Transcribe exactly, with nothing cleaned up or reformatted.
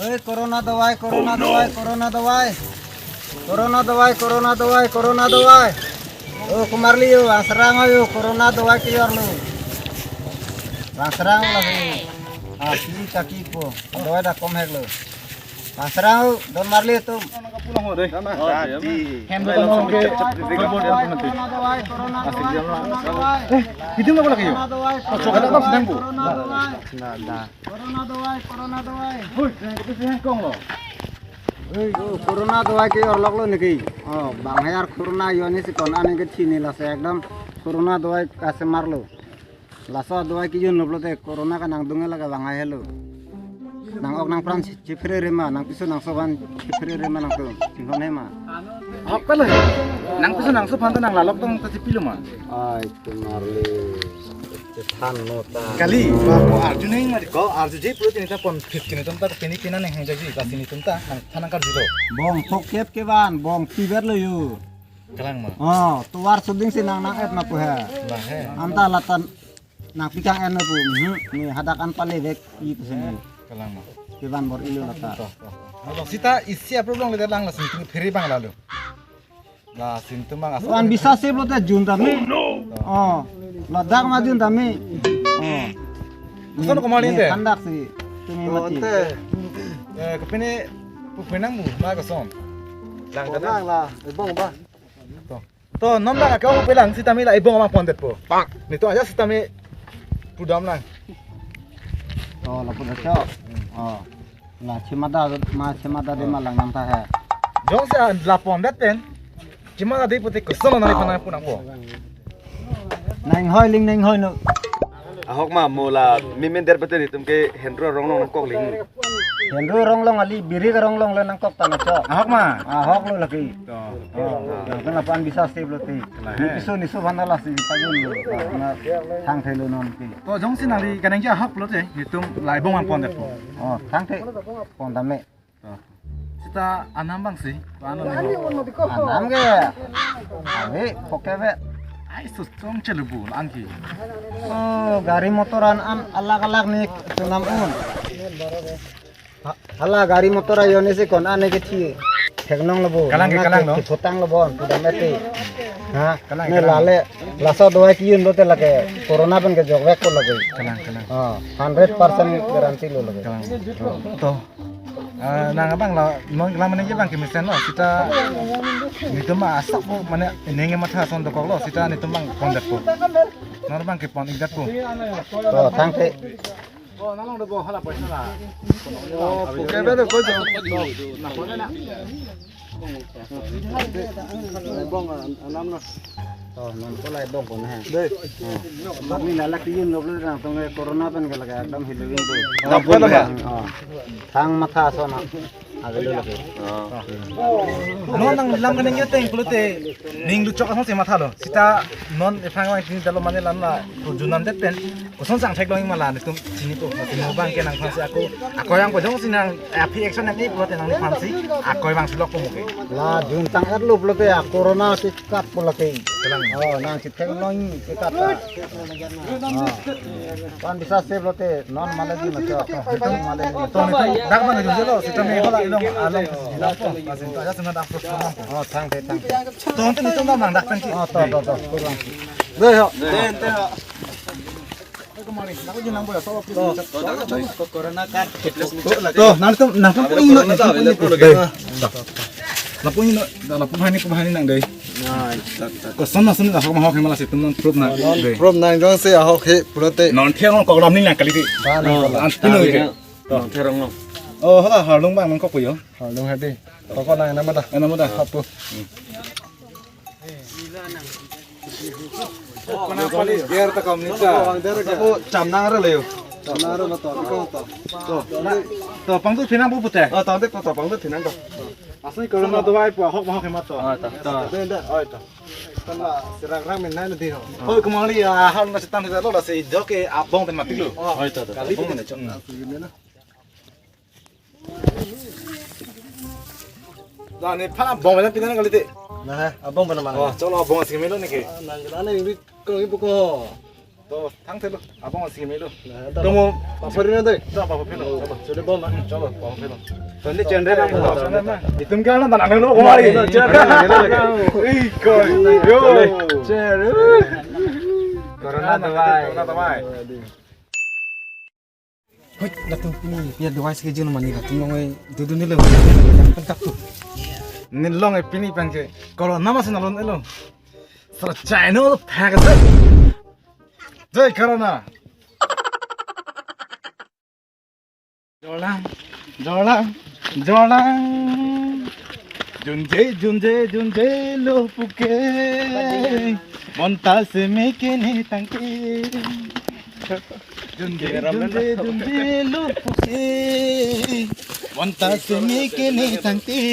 Eh, corona dawai, corona dawai, corona dawai. Corona dawai, corona dawai, corona dawai. Oh, kumarli yo, asrang yo, corona dawai ke-or lo. Asrang lo. Ah, si taki po. Dawai da kom hek lo. Asrang, don marli tum. Pulang ho deh. Hen betul mau ke. Corona dawai, corona dawai, corona dawai. Eh, itu nggak boleh kayo. Corona dawai, Coba tak sedang, Bu. Corona dawai. Nah, nah. Corona dawai, corona dawai. Hui, yang itu sih kong lo. Hui, oh, corona dawai ke-or lok lo niki. Oh, bang hayar corona yo ni si kon ani ke chini la se ekdom corona dawai kasemar lo. Laso dawai ke-un lo pulote corona ke nangdung lake bang hai helo. Nang-ok nangpran chi-, chiphere re ma, nangpiso nangso aphan chiphere re ma nangtum. Chinghon he ma. Ahok pele. Nangpiso nangso aphan ta nang lalok tong ta chipilo ma. Ai, kumarli. Chethan nota. Kali, ba ko arju neng mari. Ko arjuje pulote neta pon phit kini tum ta pini pina neng hang jaji, lasi netum ta nang thanang karjulo. Bong thok kep kevan, bong piber lo yo. Kalang ma. Oh, tovar suding si nang nang-et ma pu he. Lah he. Anta latan nang pikang en ma pu. Mhm. Ni hadak an pale vek i pu sini. Kalang ma. Kevan bor-ilo lata. To, to. Alo sita isi a-problem le lang lasi netum phere bang lalo. Lasi netum bang aso. An bisa se pulote jun tame. Oh. Ladak ma jun tame. Oh. Koson ko mali te? Thandak si. Tumi mati. Ante. Eh, kopine pu phenang bu, ma koson. Lang Bong tata. Lang la, eh, bong ba. To. To, non bang akong pelang sitame la ibong ma pondetpo. Pak. Netum aja sitame pudam lang. Oh, lapu dak cho. Oh. La chimada ma chimada de ma lang nang ta he. Jongsi la pondet pen. Chimada de pulote koson nang phanang punang po. Nang hoi ling nang hoi no. Ahok ma mo la mimin der pete netum ke hendro rong long nangkok ling. Hendro rong long ali biri ke rong long le nangkok ta na cho. Ahok ma. Ahok lo lagi. To. Oh, yang kena pan bisa step lo ti. Lah, Ni he. Piso ni so bana la si pajun lo. Na thang thelo non ti. To jongsi nangli kanang ja ahok pulote netum la ibong ma pondetpo. Oh, thang the pon tame. To. Sita anam bang si. Anam ke. Abe poke be. Ai sus chong chelu bu lang ki. Oh, gari motor an an alag alag ni tunam un. Ha-, hala gari motor ayo ni si kon ane ke thi. Thek nong lo bo. Kalang ke, kalang no? Thotang lo bon, pudam ete. Ha? Kalang, ne kalang. Lale, laso dawai ke-un lote lake corona pen kejok vek ko lake. Kalang, kalang. Ah, hundred percent guarantee lo lake. Kalang. To. Ah, nang abang la, non kelang mane ke bang kemesen lo. Sita netum ma asap ko mane inenge matha ason dokok lo. Sita netum bang pondetpo. Non bang kepon-ikdetpo. To, thang the. Oh, nang long do bo hala paisa la. Oh, puke be do ko jo. Na ko na. Bong anam na. Oh, non ko la bong ko na. Dei. Oh. Ni la la ke-un lo le nang tong corona pen ke lake ekdom hiluin tu. Na ko na ba? Oh. Thang matha ason na. Agilo lake. Oh. Non nang lam kaneng ya teng pulote ning luchok ason si matha lo. Sita non ephang vang tini dalo mane lam la to junam det pen. Koson sang thek long ma la netum chinipo. Netum bang ke nangphan si ako. Ako yang pojong si nang aphi action nang ni pulote nangphan si. Ako bang si lok po mo ke. La juntang-et lo pulote a corona si kat po lake. Kalang. Oh, nang si thek long si kat ta. Oh. Pan bisa se pulote non male ji ma cho. Netum male ji. To netum dak mana jujelo, sita me hola ilong along. Dak po, asin to aja sena dak po. Oh, thang the, thang the. To netum netum nang dak pen ki. Oh, to, to, to. Pulang. Dei ho. Dei, ente ho. Corona card. To, nang tum, nang tum Corona pu ino, ta nang tum pu ino. Dei. Lapu ino, lapu bahani, pu bahani nang dei. Nah, ta, ta. Koson na sun ahok ma ahok he ma lasi tum non proof nang. Non dei. Proof nang jongsi ahok he pulote. Non thek long kok lam ni nang kali dei. Ba nang Oh. Kola. An pino ke. Non thek long. Oh, hala harlung bang nangkok po yo. Harlung hadi. Kok nang nama dah. Nama dah. Hapu. Kona pali ger ta kam ni ta. Ko cham nang re le yo. Cham nang re lo to, ko to. To. To pangtu phinang bu pute. Oh, to de ko to pangtu phinang to. Asli corona dawai pu ahok ma ahok he ma to. Oh, to. To. De de, oi to. Kan la serak rak min nai na di ho. Oi, kumang li ya, hal na setan lo la se jo ke abong pen mati lo. Oh. Oi to, to. Kali abong pen. Asli ni na. Dah ni pala bong pen pinang kali te. Nah, abong pen mana? Oh, chalo abong asing melo ni ke. Nang kena ni rit ko ibu ko. To, thangthelo, abang si melo. Nah, to mo, paporin na deh. To, paporin na. Chalo. Chalo, bom, ah. Chalo, paporin na. To, ne channel na. Chalo, chalo, chalo. Itum kya na tanah lo, kumari. Chalo, chalo, chalo. Eh, koi. Yo. Chalo. Corona dawai. Corona dawai. Hoi, latum pini, ya dawai si jun mani latum long eh, dudu ni lo. Pengkap tu. Ni long eh pini pengke. Corona masih nalon elo. Sara China lo thak sa. Jai Corona. Jorlang, jorlang, jorlang. Junje, junje, junje lo puke. Bonta seme kene tangke. Junje, junje, junje lo puke. Bonta seme kene tangke.